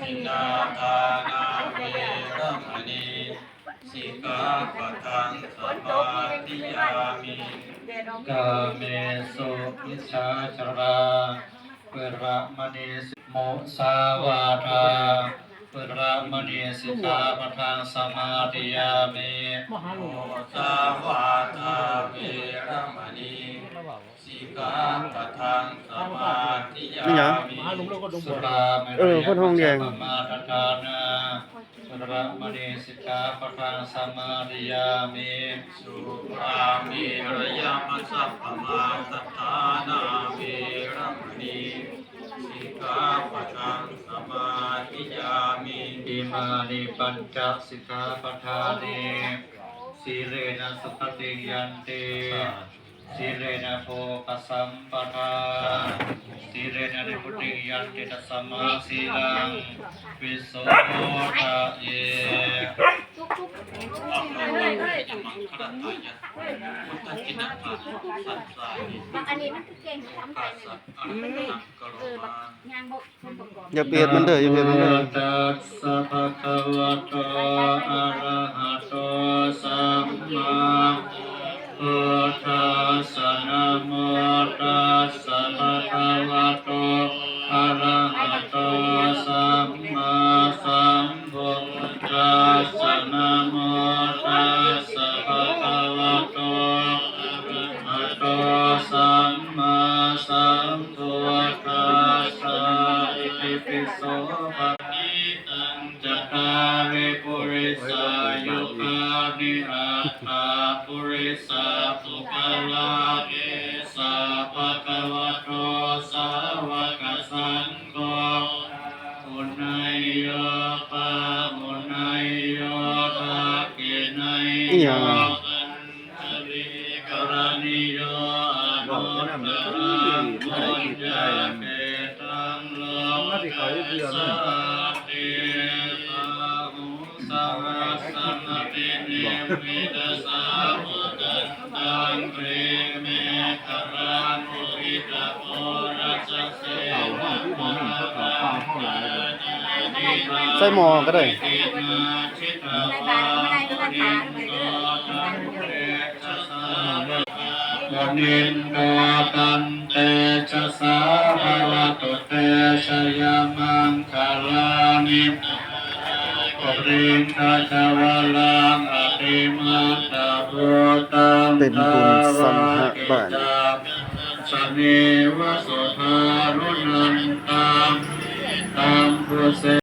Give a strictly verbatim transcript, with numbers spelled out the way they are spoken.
Adinnādānā veramaṇī sikkhāpadaṃ samādiyāmi. Kāmesu micchācārā veramaṇī si-, musāvādā veramaṇī sikkhāpadaṃ samādiyāmi. Musāvādā veramaṇī sikkhāpadaṃ samādiyāmi. นี่หยัง สุราเม เออ รย เพิ่นฮ้องแดง มัจจปมาทฐานา เวรมณีสิกขาปะทังสมาธิยามิ สุราเมรยมัจจปมาทฐานา เวรมณีสิกขาปะทังสมาธิยามิ อิมานิปัญจสิกขาปะทานิ สีเลนะสุขติงยันติ สีเลนะโภคสัมปทา สีเลนะนิพพุติงยันติ ตัสมาสีลังวิโสทะเย อันนี้มันคือเก่งทำไปเลย เออ บัก ย่างบ่ อย่าเบียดมันเด้อ อย่าเบียดมันเด้อ Namo tassa bhagavato arahato sammāsambuddhassa. Namo tassa bhagavato arahato sammāsambuddhassa. Namo tassa bhagavato arahato sammāsambuddhassa. Itipi so bhagavā. Cattāri purisayugāni aṭṭha purisapuggalā, esa bhagavato sāvakasaṅgho, āhuneyyo pāhuneyyo dakkhiṇeyyo อีหยัง añjalikaraṇīyo anuttaraṃ puññakkhettaṃ lokassāti. Bāhuṃ sahassamabhinimmitasāvudhantaṃ, grīmekhalaṃ uditaghorasasenamāraṃ, dānādinā ใส่หม้อก็ได้ vidhinā jitavā munindo, taṃ tejasā munindo taṃ tejasā bhavatu te jayamaṅgalāni. Nāḷāgiriṃ gajavaraṃ atimattabhūtaṃ เป็นบุญสังฆบาตร dāvaggicakkamasanīva sudāruṇantaṃ, mettambuse